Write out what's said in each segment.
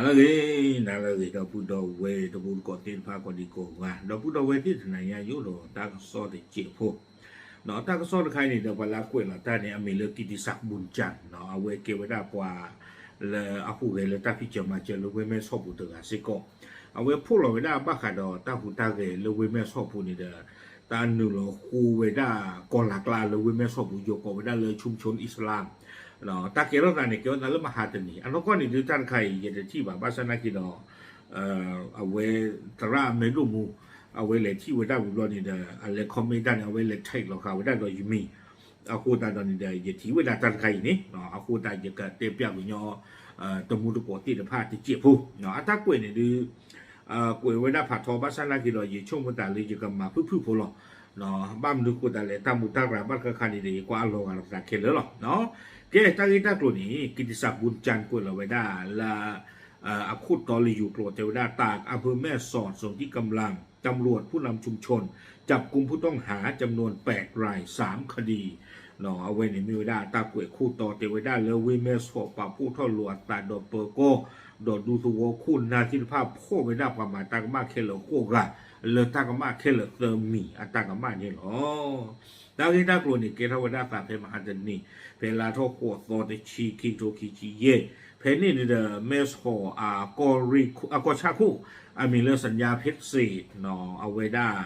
နၤလၢအဂ့ၤ, နၤလၢအဂ့ၤ ဒီပုၢ်ဒီဝဲၢ်တံၤသကိးသ့ၣ်တဖၣ်ကိးဒံကိးဂၤ, ဒီပုၢ်ဒီဝဲၢ်သ့ၣ်တနၤညါ ယအိၣ်ဒီးတၢ်ကစီၣ်တစဲးဖိ, ဒီးတၢ်ကစီၣ်တခါအံၤန့ၣ်ဒီး ပှၤလၢအကွဲးလီၤတၢ်န့ၣ် အမံၤလၢ ကံးတံးစၢ် ဘူၣ်ကၠၣ်, အဝဲကဲဝဲဒၣ်ပှၤလၢအဟူးဂဲၤလၢတၢ်ဖံးစၢၤမၤစၢၤလၢဝ့ၢ်မဲၢ်ဆီးပူၤတဂၤစ့ၢ်ကီး, အဝဲဖီၣ်လီၤဝဲဒၣ်ဘၣ်ဃးဒီးတၢ်ဟူးတၢ်ဂဲၤလၢဝ့ၢ်မဲၢ်ဆီးပူၤန့ၣ်ဒီး တၢ်နုာ်လီၤဃိဝဲဒၣ်ကီၢ်လၤကျါလၢဝ့ၢ်မဲၢ်ဆီးပူၤ ယိၤကိးဝဲဒၣ်လၢ ชุมชนอิสลาม, တၢ်ကဲထီၣ်သးန့ၣ် ကဲထီၣ်သးလၢမဟါတနံၤ, အနီၢ်ကီၢ်န့ၣ်ဒုးတၢ်တခါအံၤ ယတထံၣ်ဘၣ် ဘၣ်ဆၣ်နာ်က့ဒီး အဝဲသရၣ်မဲဒိၣ်မူ အဝဲလဲၤထံၣ်ဝဲဒၣ်ဝံၤဘျီန့ၣ်ဒီး အလဲၤ comment တၢ်န့ၣ် အဝဲလဲၤ tag လီၤဃာ်ဝဲဒၣ်ဒီးယမံၤ, အဃိသတးဒီးန့ၣ်ဒီး ယထံၣ်ဝဲဒၣ်တၢ်တခါအံၤန့ၣ်, အဃိသတးယကတဲပျးကညီ တံၤသကိးသ့ၣ်တဖၣ်တစဲးဖိ, အတၢ်ကွဲးန့ၣ်ဒုး ကွဲးဝဲဒၣ်ဖးထီ ဘၣ်ဆၣ်နာ်က့ဒီး ယဆိကမိၣ်သးလၢယကမၤဖုၣ်ဖုၣ်ဖိလီၤ. ဘၣ်မနုၤဃိသတးလဲၣ် တၢ်မူတၢ်ရၤဘၣ်တခါခါန့ၣ်ဒီး ယကွၢ်အလီၤဂာ်လိာ်သးခဲလၢာ်လီၤ. ကဲ တၢ်ဂ့ၢ်တၢ်ကျိၤန့ၣ် ကံးတံးစၢ် ဘူၣ်ကၠၣ် ကွဲးလီၤဝဲဒၣ်လၢ အခိၣ်တီလၢယိၤကျိာ်တဲဝဲဒၣ် ตากอำเภอแม่สอด สนธิกำลัง ตำรวจผู้นำชุมชน จับกุมผู้ต้องหาจำนวนแปดราย สามคดี အဝဲန့ၣ်မ့ၢ်ဝဲဒၣ်တၢ်ကွဲးခိၣ်တီတဲဝဲဒၣ်လၢဝ့ၢ်မဲၢ်ဆီး ပာ်ဖှိၣ်ထီၣ်လိာ်အသးဒီးပၢၤကီၢ် ဒီးဒူသဝီခိၣ်နၢ်သ့ၣ်တဖၣ် ဖီၣ်ဝဲဒၣ်ပှၤမၤတၢ်ကမၣ်ခဲလၢာ်ဃိးဂၤ လၢတၢ်ကမၣ်ခဲလၢာ်သၢမံၤအတၢ်ကမၣ်န့ၣ်လီၤ. တၢ်ဂ့ၢ်တၢ်ကျိၤန့ၣ် ကဲထီၣ်ဝဲဒၣ်သးဖဲမဟါတနံၤ ဖဲလါထီၣ်ဃိးသီတဆံ ခံကထိခံဆံယဲၢ်, ဖဲန့ၣ်န့ၣ်ဒီး မဲၢ်ဆီး အကီၢ်ဆၣ်ခိၣ် အမံၤလၢ สัญญาเพชรเศรษฐ အဝဲဒၣ်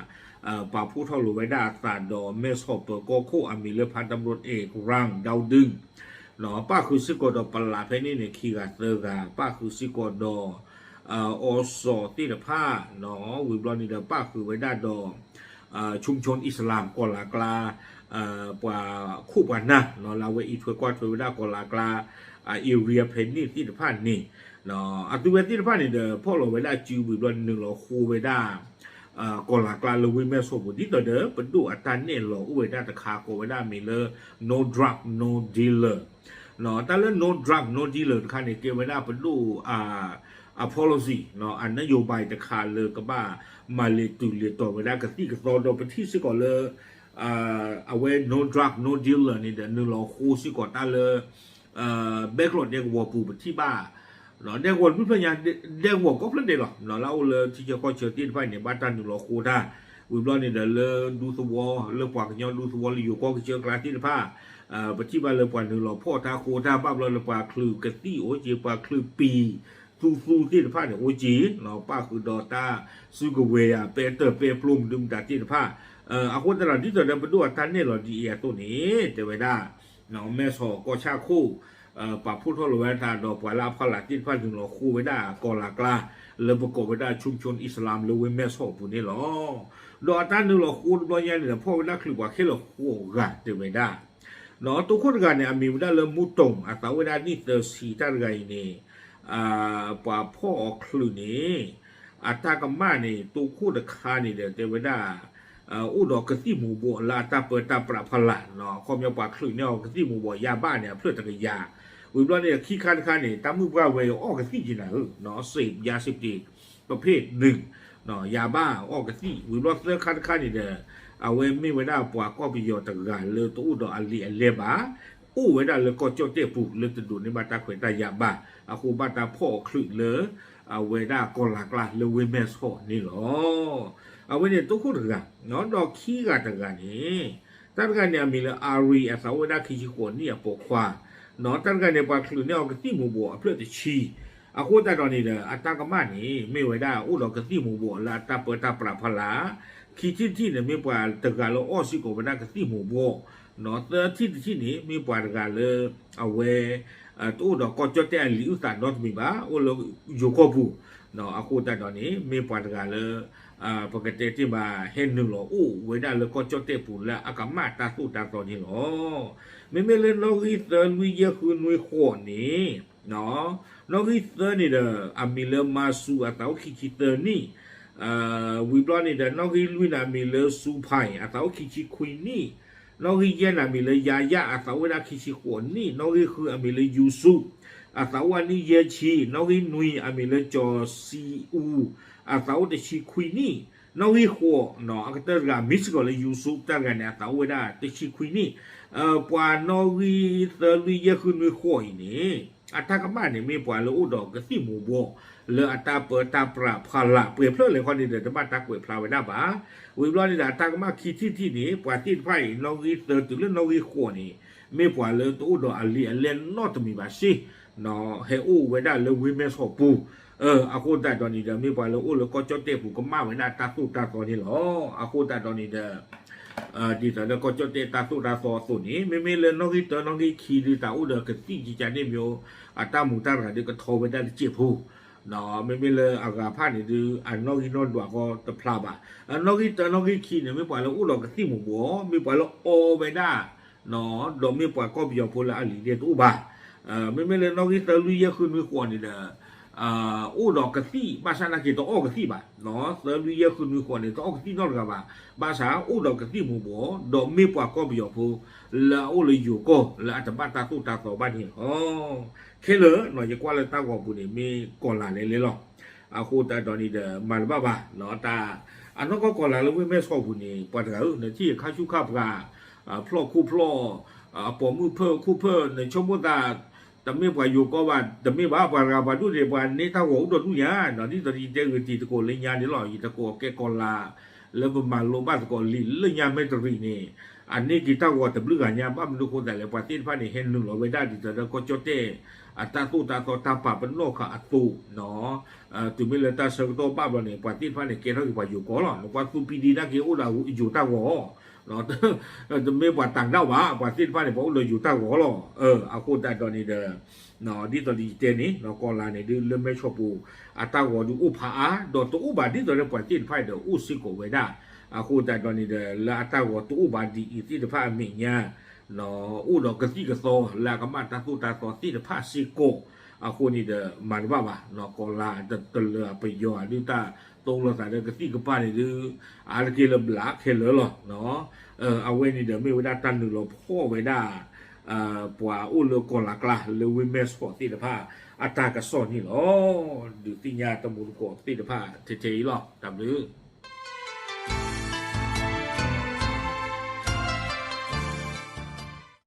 ပာ်ဖှိၣ်ထီၣ်လိာ်ဝဲဒၣ်အသးဒီး မဲၢ်ဆီးပၢၤကီၢ်ခိၣ် အမံၤလၢ พันตำรวจเอกรัง ดาวดึง ပၣ်ဃုာ်စ့ၢ်ကီးဒီးပလးဖဲန့ၣ်န့ၣ် ခံဂၤသၢဂၤ ပၣ်ဃုာ်စ့ၢ်ကီးဒီး အီစီၣ်သ့ၣ်တဖၣ်, ဝံၤဘျီန့ၣ်ဒီးပၣ်ဃုာ်ဝဲဒၣ်ဒီး ชุมชนอิสลาม ကီၢ်လၤကျါ ပှၤခိၣ်ပှၤနၢ် လၢအဝဲအံးထွဲကွၢ်ထွဲဝဲဒၣ်ကီၢ်လၤကျါ area ဖဲန့ၣ်သ့ၣ်တဖၣ်န့ၣ်, အသုဝဲသ့ၣ်တဖၣ်န့ၣ်ဒီး ဖီၣ်လီၤဝဲဒၣ်စုဝံၤဘျီန့ၣ် နုာ်လီၤဃိဝဲဒၣ် ကီၢ်လၤကျါလၢဝ့ၢ်မဲၢ်ဆီးပူၤ ဒ်သိးဒီး ပဒိၣ်အတၢ်နဲၣ်လီၤအိၣ်ဝဲဒၣ်တခါ ကိးဝဲဒၣ်အမံၤလၢ no drug no dealer, တၢ်လၢ no drug no dealer တခါန့ၣ် ကဲဝဲဒၣ်ပဒိၣ်အ အ policy အ นโยบาย တခါလၢကဘၣ်မၤလဲၤတုၤလဲၤတီၤဝဲဒၣ်ကသံၣ်ကသီဒီး ပထံၣ်စ့ၢ်ကီးလၢ အဝဲ no drug no dealer န့ၣ်ဒီး နုာ်လီၤဃိစ့ၢ်ကီးတၢ်လၢ ဘဲကျိးဒဲကဝီၤပူၤ ပထံၣ်ဘၣ် ဒဲကဝီၤတဖျၢၣ်ညါ ဒဲကဝီၤကိးဖျၢၣ်ဒဲးလီၤ. လၢအအိၣ်လၢထံဆၢကီၢ်ဆၢသ့ၣ်တဖၣ်န့ၣ် ဘၣ်တၢ်နုာ်လီၤဃိတၢ်, ဝံၤဘျီန့ၣ်ဒီးလၢဒူသဝီ လၢပှၤကညီဒူသဝီလၢယိၤကီၢ်ကစၢၢ်ကျါသ့ၣ်တဖၣ်, ပထံၣ်ဘၣ်လၢပှၤနုာ်လီၤဖီၣ်တၢ်ဃိတၢ် ဘၣ်ဘျီလၢပှၤချုးကသံၣ်အိၣ်က့ၤ ပှၤချုးပံၤ သူသူသ့ၣ်တဖၣ်န့ၣ် အိၣ်က့ၤ ပၣ်ဃုာ်ဒီးတၢ်စုကဝဲၤယၤ ပဲတၢၢ်ပဲပျိမနုၤမတၤသ့ၣ်တဖၣ်, အဃိသတးဒီး ဒ်သိးဒီးပဒိၣ်အတၢ်နဲၣ်လီၤဒ်အံၤအသိးန့ၣ် တဲဝဲဒၣ် မဲၢ်ဆီးကီၢ်ဆၣ်ခိၣ် ပာ်ဖှိၣ်ထီၣ်လိာ်ဝဲဒၣ်ဒီးပှၤလၢအဖီလာ်သ့ၣ်တဖၣ် နုာ်လီၤဃိဝဲဒၣ်ကီၢ်လၤကျါ လၢပကိးဝဲဒၣ် ชุมชนอิสลาม လၢဝ့ၢ်မဲၢ်ဆီးအပူၤန့ၣ်လီၤ. ဒီးအတၢ်နုာ်လီၤဃိတဘျီညါန့ၣ်ဒီး ဖီၣ်ဝဲဒၣ်ချုးပှၤခဲလၢာ်ဃိးဂၤတဲဝဲဒၣ် တိခိၣ်တဂၤန့ၣ် အမံၤဝဲဒၣ်လၢ မူတုံ အသးအိၣ်ဝဲဒၣ်နံၣ်သၢဆံ တၢ်တဂၤအံၤန့ၣ် ပှၤဖီၣ်အီၤချုးန့ၣ် အတၢ်ကမၣ်န့ၣ် တိခိၣ်တခါန့ၣ်ဒီးတဲဝဲဒၣ် အိၣ်ဒီးကသံၣ်မူၤဘှီးလၢအတၢ်ပၢတၢ်ပြးဖီလာ်, အခီပညီပှၤချုးန့ၢ်အီၤကသံၣ်မူၤဘှီးယါဘၣ်န့ၣ် အဖျၢၣ်တကယၤ, ဝံၤဘျီန့ၣ် ခံခါတခါန့ၣ် တၢ်မုၣ်ပှၢ်ဝဲအီၣ်ကသံၣ်က့ၤနၤဧၢ, เสพยาเสพติด ประเภทหนึ่ง ယါဘၣ်အီၣ်ကသံၣ်, ဝံၤဘျီသၢခါတခါန့ၣ်ဒီး အဝဲမ့ၢ်ဝဲဒၣ်ပှၤကီၢ်ပယီၤတဂၤလၢတအိၣ်ဒီးအလံာ်အလဲဘၣ်, အိၣ်ဝဲဒၣ်လၢကီၢ်ကၠီၣ်တဲၣ်ပူၤလၢတဒိးန့ၢ်ဘၣ်တၢ်ခွဲးတၢ်ယာ်ဘၣ်, အဃိဘၣ်တၢ်ဖီၣ်အီၤချုးလၢ အဝဲဒၣ်ကီၢ်လၤကျါလၢဝ့ၢ်မဲၢ်ဆီးန့ၣ်လီၤ. အဝဲန့ၣ်တိခိၣ်တဂၤ, ဒီးခံဂၤတဂၤန့ၣ် တၢ်တဂၤန့ၣ်အမံၤလၢ အၤရံၤ အသးအိၣ်ဝဲဒၣ်ခံဆံဃိးနံၣ်အပိာ်ခွါ, တၢ်တဂၤန့ၣ် ပှၤချုးန့ၢ်အီၤကသံၣ်မူၤဘှီးအဖျၢၣ်တဆံ, အဃိသတးဒီးန့ၣ်ဒီး အတၢ်ကမၣ်န့ၣ် မ့ၢ်ဝဲဒၣ်အိၣ်ဒီးကသံၣ်မူၤဘှီးလၢအတၢ်ပၢတၢ်ပြးဖီလာ်, ခံထံၣ်တထံၣ်န့ၣ် မ့ၢ်ပှၤတဂၤလၢအီၣ်စ့ၢ်ကီးဝဲဒၣ်ကသံၣ်မူၤဘှီး, သၢထံၣ်တထံၣ်န့ၣ် မ့ၢ်ပှၤတဂၤလၢ အဝဲ တအိၣ်ဒီးကီၢ်ကၠီၣ်တဲၣ်အလံာ်အုၣ်သးနီတမံၤဘၣ်, အိၣ်လၢယိၤကီၢ်ပူၤ, အဃိသတးဒီးန့ၣ် မ့ၢ်ပှၤတဂၤလၢ ပကတဲတ့ၢ်မး ဟဲနုာ်လီၤအိၣ်ဝဲဒၣ်လၢကီၢ်ကၠီၣ်တဲၣ်ပူၤလၢအကမၣ်တၢ်သိၣ်တၢ်သီန့ၣ်လီၤ. မ့မ့ၢ်လၢနီၣ်ဂံၢ်သၢလွံၢ်ယဲၢ်ဃုနွံဃိးန့ၣ်, နီၣ်ဂံၢ်သၢန့ၣ်ဒီး အမံၤလၢမၤစူၤ အသးအိၣ်ခံဆံသၢနံၣ်, ဝံၤဘျီန့ၣ်ဒီး နီၣ်ဂံၢ်လွံၢ်န့ၣ် အမံၤလၢစူဖၢၣ် အသးအိၣ်ခံဆံခွံနံၣ်, နီၣ်ဂံၢ်ယဲၢ်န့ၣ် အမံၤလၢယၤယၣ် အသးအိၣ်ဝဲဒၣ်ခံဆံဃိးနံၣ်, နီၣ်ဂံၢ်ဃု အမံၤလၢယူၤစူး အသးအိၣ်အနံၣ်ယဲၢ်ဆံ, နီၣ်ဂံၢ်နွံ အမံၤလၢကၠီၤစံအူ အသးအိၣ်တဆံခွံနံၣ်, နီၣ်ဂံၢ်ဃိး အကတၢၢ်တဂၤ မံၤစ့ၢ်ကီးလၢယူၤစူး တၢ်တဂၤန့ၣ် အသးအိၣ်ဝဲဒၣ်တဆံခွံနံၣ်, ပှၤနီၣ်ဂံၢ်သၢလွံၢ်ယဲၢ်ဃုနွံဃိးအံၤန့ၣ် အတၢ်ကမၣ်န့ၣ် မ့ၢ်ပှၤလၢအိၣ်ဒီးကသံၣ်မူၤဘှီး လၢအတၢ်ပၢတၢ်ပြးဖီလာ်ပှဲၤဖျၢၣ်လဲၣ်ခီန့ၣ်ဒီး တဘၣ်တၢ်ကွဲးဖျါဝဲဒၣ်ဘၣ်. ဝံၤဘျီန့ၣ်ဒီး အတၢ်ကမၣ်ခံထံၣ်တထံၣ်န့ၣ် ပှၤသ့ၣ်တဖၣ်အံၤ နီၣ်ဂံၢ်သၢတုၤလၢနီၣ်ဂံၢ်ဃိးန့ၣ် မ့ၢ်ပှၤလၢတအိၣ်ဒီးအလံာ်အလဲၢ်နီတမံၤဘၣ်စ့ၢ် ဟဲအိၣ်ဝဲဒၣ်လၢဝ့ၢ်မဲၢ်ဆီးပူၤ. အဃိသတးဒီးန့ၣ်ဒီး မ့ၢ်ပှၤလၢအိၣ်လၢကီၢ်ကၠီၣ်တဲၣ်ပူၤကမၣ်ဝဲဒၣ်တၢ်သိၣ်တၢ်သီန့ၣ်လီၤ. အဃိသတးဒီးန့ၣ်ဒီး ဒ်သိးလၢကီၢ်ကၠီၣ်တဲၣ်တၢ်သိၣ်တၢ်သီအသိးန့ၣ် မ့မ့ၢ်လၢနီၣ်ဂံၢ်တၢ နီၣ်ဂံၢ်ခံဒုး တၢ်အိၣ်ဒီးကသံၣ်ကကန့ၣ်မ့ၢ် အတၢ်မူးတၢ်ရၤဒုးကထီဝဲဒၣ်တစဲးဖိ မ့မ့ၢ်လၢအဂၤဖၣ်န့ၣ်ဒုး အနီၣ်ဂံၢ်နီၣ်ဒွးဃီတဖျါဘၣ်. အနီၣ်ဂံၢ်တၢ နီၣ်ဂံၢ်ခံန့ၣ် မ့ၢ်ပှၤလၢအိၣ်ဒီးကသံၣ်မူၤဘှီး မ့ၢ်ပှၤလၢအီဝဲဒၣ် ဒီးမ့ၢ်ပှၤကီၢ်ပယီၤဖိလၢအလံာ်လဲၢ်တအိၣ်ဘၣ်. မ့မ့ၢ်လၢနီၣ်ဂံၢ်သၢ လွံၢ် ယဲၢ် ဃု နွံ ဃိးန့ၣ်ဒီး အိၣ်ဒီးကသံၣ် ဘၣ်ဆၣ်နာ်က့ၤတအီၣ်ကသံၣ်ဘၣ်. သၢ လွံၢ် ယဲၢ် ဃု နွံ ဃိးန့ၣ် တအီၣ်ကသံၣ်နီတဂၤဘၣ်. ဘၣ်ဆၣ်အိၣ်ဒီးကသံၣ်မူၤဘှီး ဒီးမ့ၢ်ပှၤကီၢ်ပယီၤဖိ လၢအအိၣ်လၢယိၤကီၢ်လၢအတဘၣ်တၢ်သိၣ်တၢ်သီဘၣ်န့ၣ်လီၤ. ခဲလၢာ် ယကွၢ်လၢတၢ်ဂီၤပူၤန့ၣ် မ့ၢ်ကီၤလၤလဲၤလဲၤလီၤ. အဃိသတးဒီးန့ၣ်ဒီး မၤတဘၣ်ဘၣ် တၢ် အနီၢ်ကီၢ်ကီၤလၤလၢဝ့ၢ်မဲၢ်ဆီးပူၤန့ၣ် ပှၤတဂၤဧၢ နထံၣ်ခါဆူၣ်ခါပှၤ ဖျီၣ်ခိၣ်ဖျီၣ် အပိာ်မုၣ်ဖၢၣ်ခိၣ်ဖၢၣ် နဆိကမိၣ်သး တမ့ၢ်ပှၤယိၤကီၢ်ဘၣ် တမ့ၢ်ဘၣ် ပှၤတဂၤပှၤဒိၣ်န့ၣ် ပှၤန့ၢ်တၢ်ဂီၤအိၣ်ဒီးဒူၣ်ညါ ဒ်သိးယတဲဂ့ၤတံၤသကိးလၢညါန့ၣ်လီၤ. ယတကိးကဲကီၤလၤ လၢပမၤလိဘၣ်သကိးလံာ်လၢညါမဲာ်တရံးန့ၣ် အန့ၢ်က့ၤတၢ်ဂီၤတဘျုးဂၤညါ ဘၣ်မနုၤအဃိသတးလဲၣ် ပှၤသ့ၣ်တဖၣ်န့ၣ် ဟဲနုာ်လီၤဝဲဒၣ်ဒ်သိးဒီးကီၢ်ကၠီၣ်တဲၣ် အတၢ်သိၣ်တၢ်သီတၢ်ပာ်ပနီၣ်ဃာ်အသိး တုၤမ့ၢ်လၢတၢ်ဆၢကတီၢ်ဘၣ်ဘျီန့ၣ် ပှၤသ့ၣ်တဖၣ်န့ၣ် ကဲထီၣ်က့ၤပှၤယိၤကီၢ်လီၤ. နကွၢ်သူပံဒံတၢ်က့ၤအိၣ်ဒီးယိၤတၢ်ဂီၤ တမ့ၢ်ပှၤတၢ်ကဒၣ်ဘၣ် ပှၤသ့ၣ်တဖၣ်န့ၣ် ပှၤအိၣ်လၢယိၤတၢ်ဂီၤလီၤ. အဃိသတးဒီးန့ၣ်ဒီး ဒ်သိးယတဲန့ၣ် ကီၤလၤန့ၣ်ဒုးလၢမဲၢ်ဆီးပူၤ အတၢ်ဂီၤဒုးအိၣ်ဖးအါ ဒီးတအိၣ်ဘၣ်ဒ်သိးလၢပှၤသ့ၣ်တဖၣ်ဒီးအိၣ်စ့ၢ်ကီးဝဲဒၣ်. အဃိသတးဒီးန့ၣ်ဒီး လၢအတၢ်ဂီၤတအိၣ်ဘၣ်ဒ်အံၤသ့ၣ်တဖၣ်အမဲာ်ညါ အိၣ်ဒီးကသံၣ်ကသီလၢအကမၣ်တၢ်သိၣ်တၢ်သီသ့ၣ်တဖၣ်စ့ၢ်ကီး အဃိန့ၣ်ဒီး မၤတဘၣ်ဘၣ် ကီၤလၤတလၢအပယီၤဒုးတၢ်တိလိာ်သးဒီးကသံၣ်ကပၤန့ၣ်ဒုး အါတက့ၢ်လၢဘျးခဲလၢာ်လီၤ. အဝဲန့ၣ်ဒီးမ့ၢ်ဝဲဒၣ်တၢ်နုာ်လီၤဖီၣ်ဝဲဒၣ် ပှၤအိၣ်လၢကီၤလၤကျါလၢဝ့ၢ်မဲၢ်ဆီးသ့ၣ်တဖၣ် အတၢ်ကစီၣ်န့ၣ်လီၤ. ဒုးသ့ၣ်ညါတမူတကိးသ့ၣ်တဖၣ်ထဲထဲအံၤလီၤ. တၢ်ဘျုး